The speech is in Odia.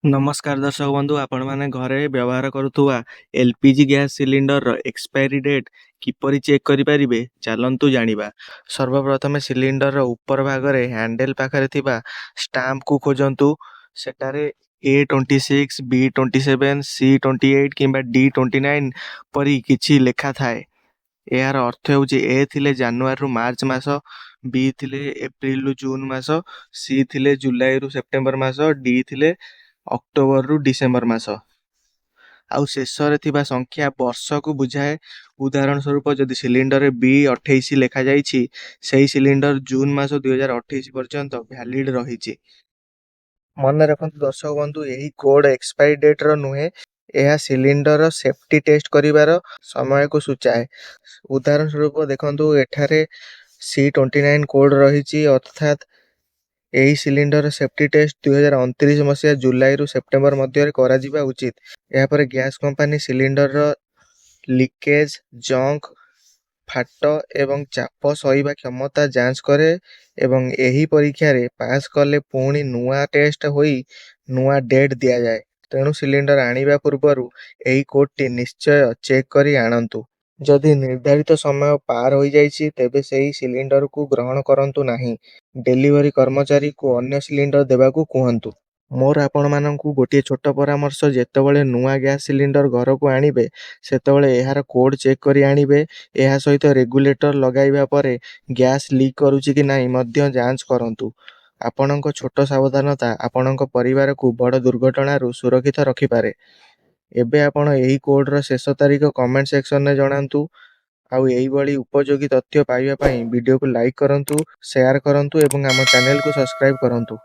ନମସ୍କାର ଦର୍ଶକ ବନ୍ଧୁ, ଆପଣମାନେ ଘରେ ବ୍ୟବହାର କରୁଥିବା ଏଲପିଜି ଗ୍ୟାସ୍ ସିଲିଣ୍ଡରର ଏକ୍ସପାୟରି ଡେଟ୍ କିପରି ଚେକ୍ କରିପାରିବେ, ଚାଲନ୍ତୁ ଜାଣିବା। ସର୍ବପ୍ରଥମେ ସିଲିଣ୍ଡରର ଉପର ଭାଗରେ ହ୍ୟାଣ୍ଡେଲ ପାଖରେ ଥିବା ଷ୍ଟାମ୍ପକୁ ଖୋଜନ୍ତୁ। ସେଠାରେ A 26, B 27, C 28 କିମ୍ବା D 29 ପରି କିଛି ଲେଖା ଥାଏ। ଏହାର ଅର୍ଥ ହେଉଛି, ଏ ଥିଲେ ଜାନୁଆରୀରୁ ମାର୍ଚ୍ଚ ମାସ, ବି ଥିଲେ ଏପ୍ରିଲରୁ ଜୁନ ମାସ, ସି ଥିଲେ ଜୁଲାଇରୁ ସେପ୍ଟେମ୍ବର ମାସ, ଡି ଥିଲେ ଅକ୍ଟୋବରରୁ ଡିସେମ୍ବର ମାସ। ଆଉ ଶେଷରେ ଥିବା ସଂଖ୍ୟା ବର୍ଷକୁ ବୁଝାଏ। ଉଦାହରଣ ସ୍ୱରୂପ, ଯଦି ସିଲିଣ୍ଡରରେ ବି 28 ଲେଖାଯାଇଛି, ସେହି ସିଲିଣ୍ଡର ଜୁନ ମାସ 2028 ପର୍ଯ୍ୟନ୍ତ ଭ୍ୟାଲିଡ୍ ରହିଛି। ମନେ ରଖନ୍ତୁ ଦର୍ଶକ ବନ୍ଧୁ, ଏହି କୋଡ୍ ଏକ୍ସପାୟରି ଡେଟ୍ର ନୁହେଁ। ଏହା ସିଲିଣ୍ଡରର ସେଫ୍ଟି ଟେଷ୍ଟ କରିବାର ସମୟକୁ ସୂଚାଏ। ଉଦାହରଣ ସ୍ୱରୂପ ଦେଖନ୍ତୁ, ଏଠାରେ ସି 29 କୋଡ୍ ରହିଛି, ଅର୍ଥାତ୍ ଏହି ସିଲିଣ୍ଡରର ସେଫ୍ଟି ଟେଷ୍ଟ 2029 ମସିହା ଜୁଲାଇରୁ ସେପ୍ଟେମ୍ବର ମଧ୍ୟରେ କରାଯିବା ଉଚିତ। ଏହାପରେ ଗ୍ୟାସ୍ କମ୍ପାନୀ ସିଲିଣ୍ଡରର ଲିକେଜ୍, ଜଙ୍କ, ଫାଟ ଏବଂ ଚାପ ସହିବା କ୍ଷମତା ଯାଞ୍ଚ କରେ ଏବଂ ଏହି ପରୀକ୍ଷାରେ ପାସ୍ କଲେ ପୁଣି ନୂଆ ଟେଷ୍ଟ ହୋଇ ନୂଆ ଡେଟ୍ ଦିଆଯାଏ। ତେଣୁ ସିଲିଣ୍ଡର ଆଣିବା ପୂର୍ବରୁ ଏହି କୋଡ୍‌ଟି ନିଶ୍ଚୟ ଚେକ୍ କରି ଆଣନ୍ତୁ। ଯଦି ନିର୍ଦ୍ଧାରିତ ସମୟ ପାର ହୋଇଯାଇଛି, ତେବେ ସେହି ସିଲିଣ୍ଡରକୁ ଗ୍ରହଣ କରନ୍ତୁ ନାହିଁ। ଡେଲିଭରି କର୍ମଚାରୀକୁ ଅନ୍ୟ ସିଲିଣ୍ଡର ଦେବାକୁ କୁହନ୍ତୁ। ମୋର ଆପଣମାନଙ୍କୁ ଗୋଟିଏ ଛୋଟ ପରାମର୍ଶ, ଯେତେବେଳେ ନୂଆ ଗ୍ୟାସ୍ ସିଲିଣ୍ଡର ଘରକୁ ଆଣିବେ, ସେତେବେଳେ ଏହାର କୋଡ୍ ଚେକ୍ କରି ଆଣିବେ। ଏହା ସହିତ ରେଗୁଲେଟର ଲଗାଇବା ପରେ ଗ୍ୟାସ୍ ଲିକ୍ କରୁଛି କି ନାହିଁ ମଧ୍ୟ ଯାଞ୍ଚ କରନ୍ତୁ। ଆପଣଙ୍କ ଛୋଟ ସାବଧାନତା ଆପଣଙ୍କ ପରିବାରକୁ ବଡ଼ ଦୁର୍ଘଟଣାରୁ ସୁରକ୍ଷିତ ରଖିପାରେ। ଏବେ ଆପଣ ଏହି କୋଡ୍‌ର ଶେଷ ତାରିଖ କମେଣ୍ଟ ସେକ୍ସନରେ ଜଣାନ୍ତୁ। ଆଉ ଏହିଭଳି ଉପଯୋଗୀ ତଥ୍ୟ ପାଇବା ପାଇଁ ଭିଡିଓକୁ ଲାଇକ୍ କରନ୍ତୁ, ସେୟାର କରନ୍ତୁ ଏବଂ ଆମ ଚ୍ୟାନେଲକୁ ସବସ୍କ୍ରାଇବ୍ କରନ୍ତୁ।